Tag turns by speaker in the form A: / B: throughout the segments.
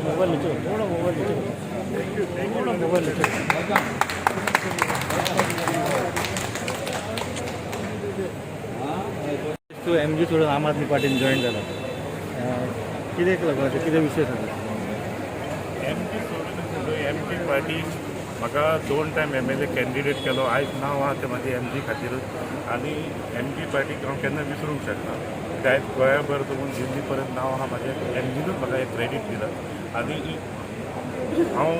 A: Mobile नीचे रखो, थोड़ा मोबाईल नीचे रखो, थोड़ा मोबाईल नीचे रखो.
B: तूं एमजी सोडून आम आदमी पार्टीन जॉईन जाला, कितें लागून अशें कितें विशय सांगा.
C: एम जी सोडून एम जी पार्टी म्हाका दोन टायम एमएलए कॅन्डिडेट केलो. आयज नांव आहा तें म्हाजें एम जी खातीरूच आनी एम जी पार्टीक हांव केन्ना विसरूंक शकना, कित्याक आयज गोंयाभर दवरून दिल्ली परत नांव आहा म्हाजें. एम जीनूच म्हाका हें क्रेडीट दिलां आनी हांव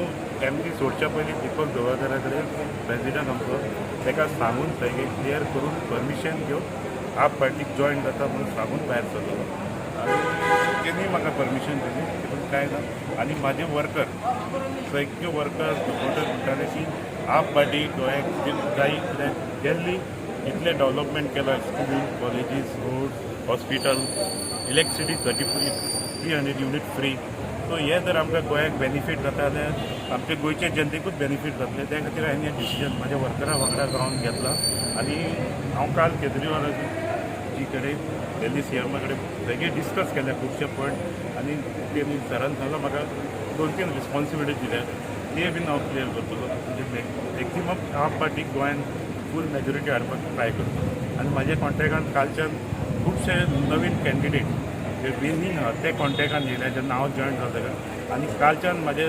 C: एम जी सोडच्या पयलीं दीपक ढवळकरा कडेन, प्रेजिडंट आमचो, ताका सांगून सगळें क्लियर करून, परमिशन घेवन आप पार्टीक जॉयन जाता म्हणून सांगून भायर सरलो आनी तेणी म्हाका परमिशन दिली. तितून कांय ना. आनी म्हाजे वर्कर, सगळे वर्कर, सपोर्टर म्हणटाले की आप पार्टी गोंयाक जाय, कित्याक दिल्ली इतलें डेवलपमेंट केलां, school, colleges, road, hospital, electricity 3300 unit free. So हें जर आमकां गोंयाक बेनिफीट जाता जाल्यार आमच्या गोंयच्या जनतेकूच बेनिफीट जातलें. त्या खातीर हांवें हें डिसिजन म्हाज्या वर्करा वांगडा रावन घेतलां आनी हांव काल केजरीवालाजी कडेन, दिल्ली सीएमा कडेन सगळें डिस्कस केल्या खुबशे पॉयंट आनी तेणी सरान सांगलां, म्हाका दोन तीन रिस्पॉन्सिबिलिटी दिल्या, ते बीन हांव क्लियर करतलो. म्हणजे मॅक्सिमम आप पार्टीक गोंयान फूल मेजॉरिटी हाडपाक ट्राय करतलो. आनी म्हाज्या कॉन्टेक्टान कालच्यान खुबशे नवीन कॅन्डिडेट जे विनींग आहा ते कॉन्टेक्टान येयले, जेन्ना हांव जॉयन जालो ताका. आनी कालच्यान म्हाजे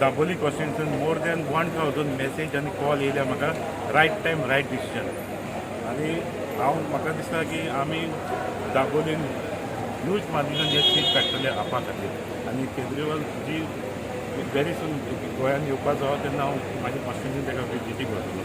C: दाबोली कॉन्स्टिट्युन्सीन मोर दॅन 1000 मॅसेज आनी कॉल येयल्या म्हाका, रायट टायम, रायट डिसिजन. आनी हांव म्हाका दिसता की आमी दाबोलीन ह्यूज मार्जिनान हे सीट काडटले आपा खातीर. आनी केजरीवाल जी वेरी सून गोंयांत येवपाचो आहा, तेन्ना हांव म्हाज्या कॉन्स्टिट्युन्सीन ताका विजिटीक वतलो.